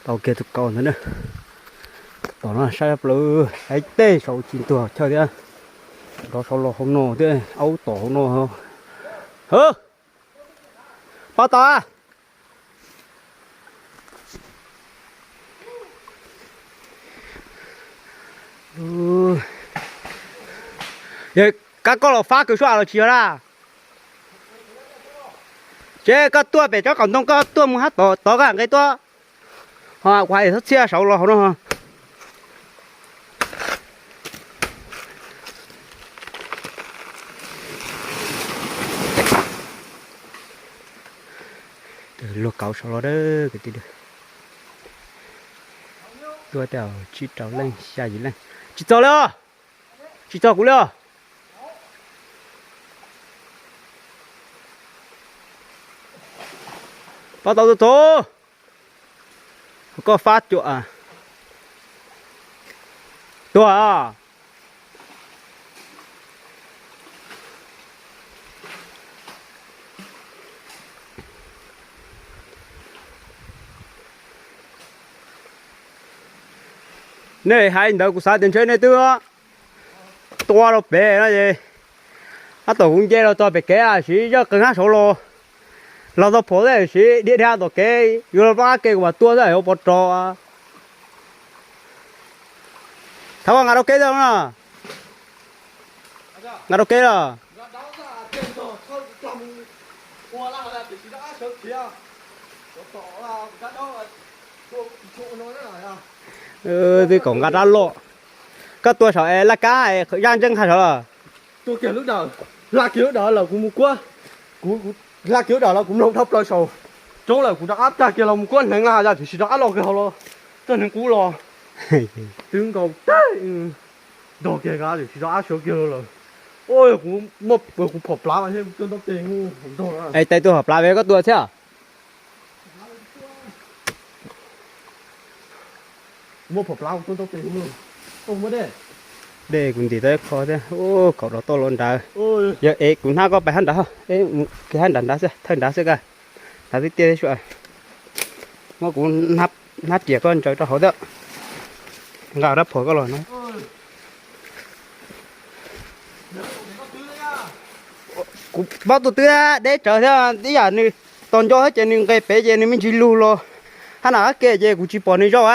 Tau kiag tus kaus ntawd na. Tom no saib plaws, saib tej saum tsis ntuag chaw thiab. Nrov saud los hauv no thiab, aub tom hauv no. Hwb, pab tau a. Yog kab koj los fab kws suab los tsis yog na. Tsev koj tuaj pem tsob qaum ntoo, koj tuaj mus hab tod, tod koj nqe tuaj. Ho kuv hais txhob txhiaj saud los hauv no. Luag kauv saud los dawb kwv tij. Tuaj tej tsib rau leej xya yim leej. Tsis txog li os. Tsis txog kuv li os. Pab tau tuaj txog. Koj fab cuam. Tuag. Nej hais ntawd kuv xav tias ntshe nej twb tua rau pem no es, ab tom kuv nce los txog pem kev siv zaj qeeg hab saud los, los tau phom thiab siv dhia dhia tom kev yuav los pab kev kuv mam tua xwb ua pov rog. Thov koj nqa rau kev thiab no. Nqa rau kev los. Twb kom nqa rab loj. Koj tua saum es laj kab zaj ntseej haj saud los. Tua kiag lub dawm, hla kiag lub dawm lawm kuv mus kuab. Kuv hla kiag lub dawm los kuv mloog dhau plaws saum roob lawm kuv rov qab tag kiag los mus kuab hneev laj yam tsis rov qab los kiag hauv los, txoj hneev qub los. Twb nkaus tag, dog kiag tiam sis rov qab sawv kiag lawm. Kuv muaj, kuv phom plav thiab, tuaj ntaub tes mus ntog. Es tais tuaj phom plav ve koj tua thiab. Muaj phom plav tua ntaub tes mus. Dej kuv ntim tau ib qho thiab, kaum rau toj los nrad. Yog es kuv hnab koj pais hab nrad, kiag hab nrad nrad xwb, thawj nrad xwb koj. Nrad twb tiaj thiab sua. Muab kuv hnab riam koj ntsaws rau hauv thiab. Nqa rab phom koj los no. Kuv paub tus twg deb tsawv thiab, ib yam nws tos nco thiab ces nws nqes pem ces nws me ntsis lug los hab nram qab ke ces kuv tsis pom nws zaum a.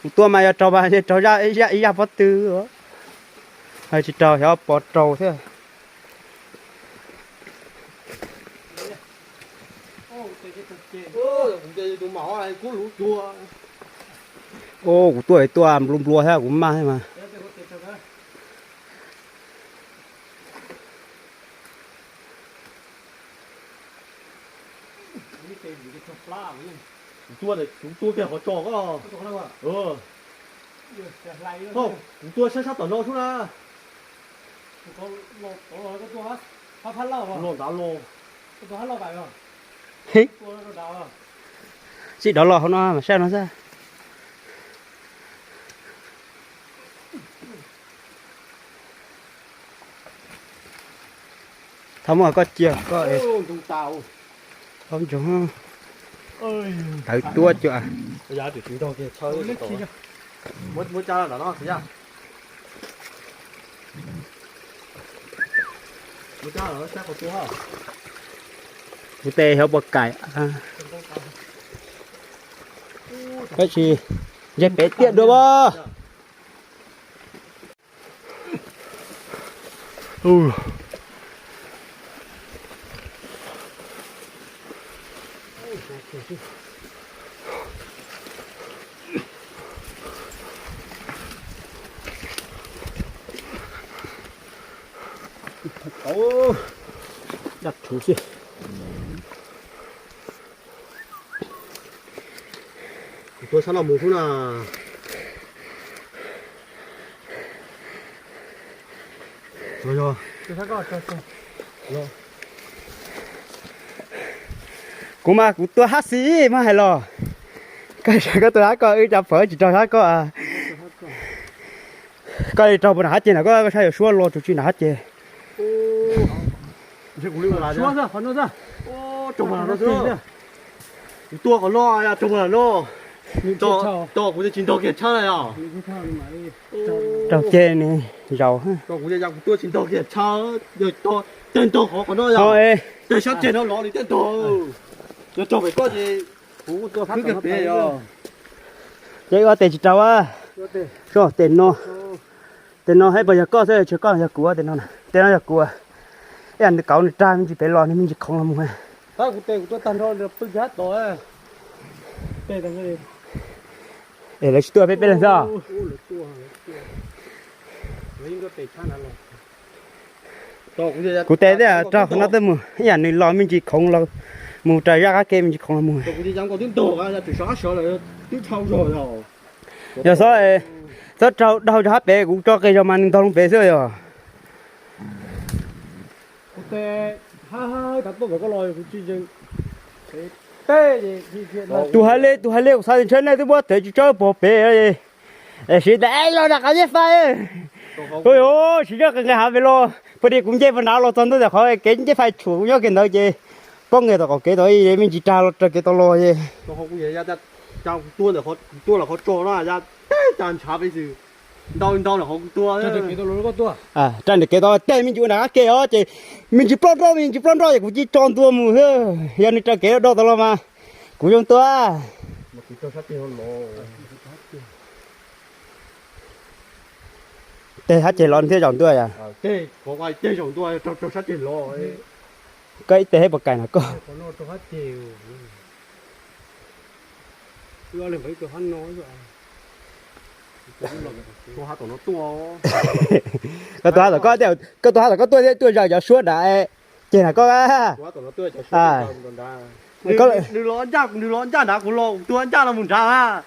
Kuv tua mas yog raug mas raug zaj ib zaj pob tw, tsis raug xyov pov raug thiab. Kuv tuaj tuaj nplua nplua thiab kuv maj thiab mas. Kuv tua, kuv tua kiag qhov tsos ko. Kuv tua sab sab tom no sub na. Los ntawd los. Sib dov los hauv no mas saib no xwb. Thov muab koj cia koj. Tawv tuab cuam. Kuv tes xyov puas kaim. Tab sis ntseg pem tiaj dua as. Dab rhuv xwb. Kuv tua sab no mus xwb na. Kuv mas kuv tua hab xis mas hais los. Koj, koj tua hab koj wb cov pawg tsis raug hab koj. Koj li raug puas nram hab ceg na, koj saib yog suab los tsuas tsis nram hab ceg. Suab xwb, qhov no xwb. Raug mas no xwb. Kuv tua qhov no, raug mas no. Tos kuv tsis ntog kiag tshawb yom. Raug ceg ne, zaus. Tos kuv, kuv tua tsis ntog kiag tshawb, yog tej ntog qhov qhov no yom. Tej sab ceg no los li tej ntog. Yog raug pem koj ces kuv tua khwb kiag pem yom. Ces ua tes tsis raug a. Tes no, tes no hais puas yog koj xwb, tsis yog koj yog kuv tes no, tes no yog kuv. Ib yam nws kauv nws rag me ntsis pem los nws me ntsis khoov los mus. Es lawv tsis tuaj peb peb leeg xwb. Kuv tes thiaj raug qhov no tuaj mus, ib yam nws los me ntsis khoov los mus raws zaj qab ke me ntsis khoov los mus. Yog xob, xob raug dhau rau hab pem, kuv tso qis zog mas nws ntog loo pem xwb yog. Tus hais li, tus hais li kuv xav tias ntshe nej twb muab tev tsis tsawb pog pem. Siv tas los nram qab ncej fais. Siv zog qis nqis hav pem los, pog di kuv nce puag nrad los txog ntua ntawm qhov kev ncej fais tshuam kuv nyob kiag ntawd ces poob nqis tom qaum kev tod, me ntsis rag los raws kev tau los ces. Tua lawm qhov tso no, cas ntshav peb xwb. Ntau ntau lawm qhov kuv tua. Raj nram kev tod tej me ntsis ua nram qab ke os ces me ntsis ploj nroj, me ntsis ploj nroj ces kuv cia li tso ntua mus xwb. Yog nws raws kev do tod los mas kuv zoo tua. Tej hab ceg los thiaj zaum ntua yom. Koj ib teg hab puas kaim no koj. Koj tua hab tom koj, koj tua hab tom koj tuaj thiab tuaj zaws cov suab nrad ceg na koj. Nws los ncaj, nws los ncaj nrad, kuv los tua ncaj los mus nrad.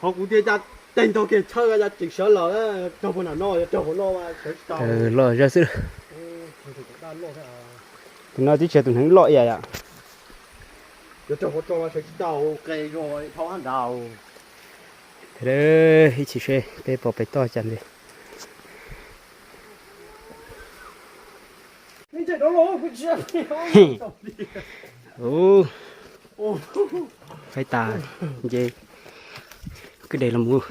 Qhov kuv cia li teg ntog kiag tshawb, tseem sawv lawm, raug puag nram no, raug qhov no sawv tsis tau. Loj zog xwb. Tus no twb tsis yog tus hneev loj ib yam yom. Yuav raug qhov tso sawv tsis tau, qe zog dhau hab nrad. Ib chim seb peb puas pem toj cas ntxiv. Faib tas nce kwj deg los mus.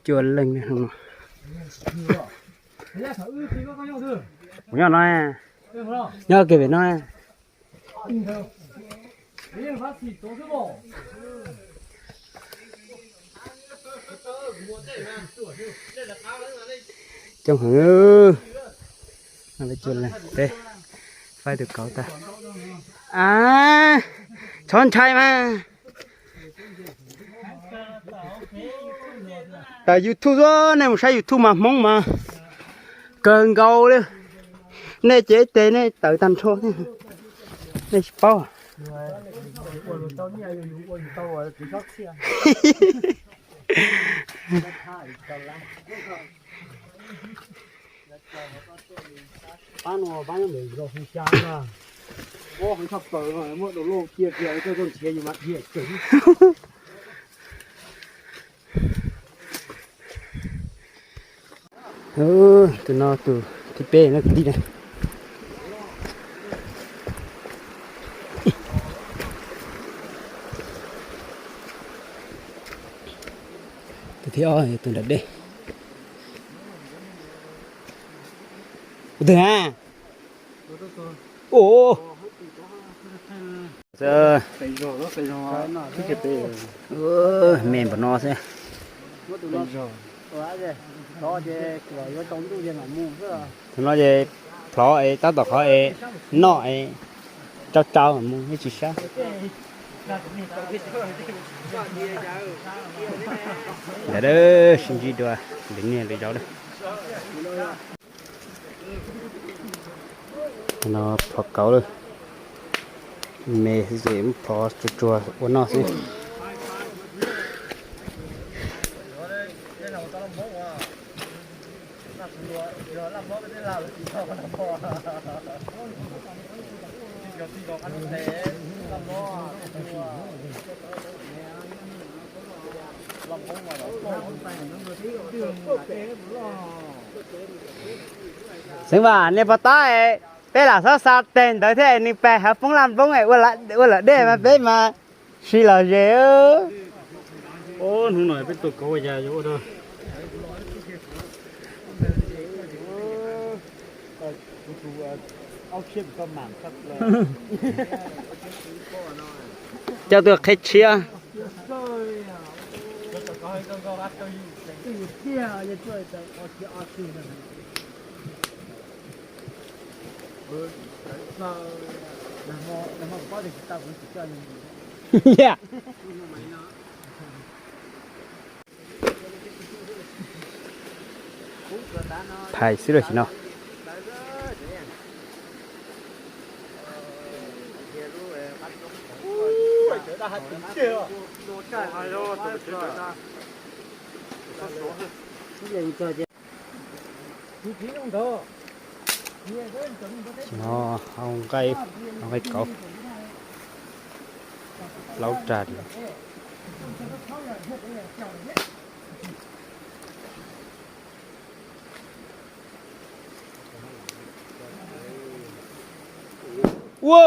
Cua leej no. Kuv nyob no, nyob kiag pem no. Coob heev. Peb faib tus kauv tag. Txhob ntshai mas. Tawm YouTube xwb, nej mus saib YouTube mas Hmoob mas kawg nkaus li. Nej ces ib teg nej tawm tag nrho, nej tsis paub. Tus no tus thib peb no kwv tij na. Tus thib ob tus nram dej. Tus twg na? Ua, me npaum no xwb. Tus no ces plhov es tab tom qhov es noj es tsau tsau mus ib tsis sab. Ntawd sib ntsib dua lwm niaj lwm zaus lawm. No plhov kauv lawm, me xwb ces muab plhov tsuag tsuag ua noj xwb. Xeev Vaj, nej puas tab peb lam xob xa teg ntawd thiab nws pais hav poob laj npoob ua lawm dej mas peb mas si los ze. Hnub no peb tuaj kauv ya yuav ua rau coj tuaj qhib tshiab. Phais xwb los sis no. Sim no hau nqaij, hau nqaij kauv, plaub rag li. Ua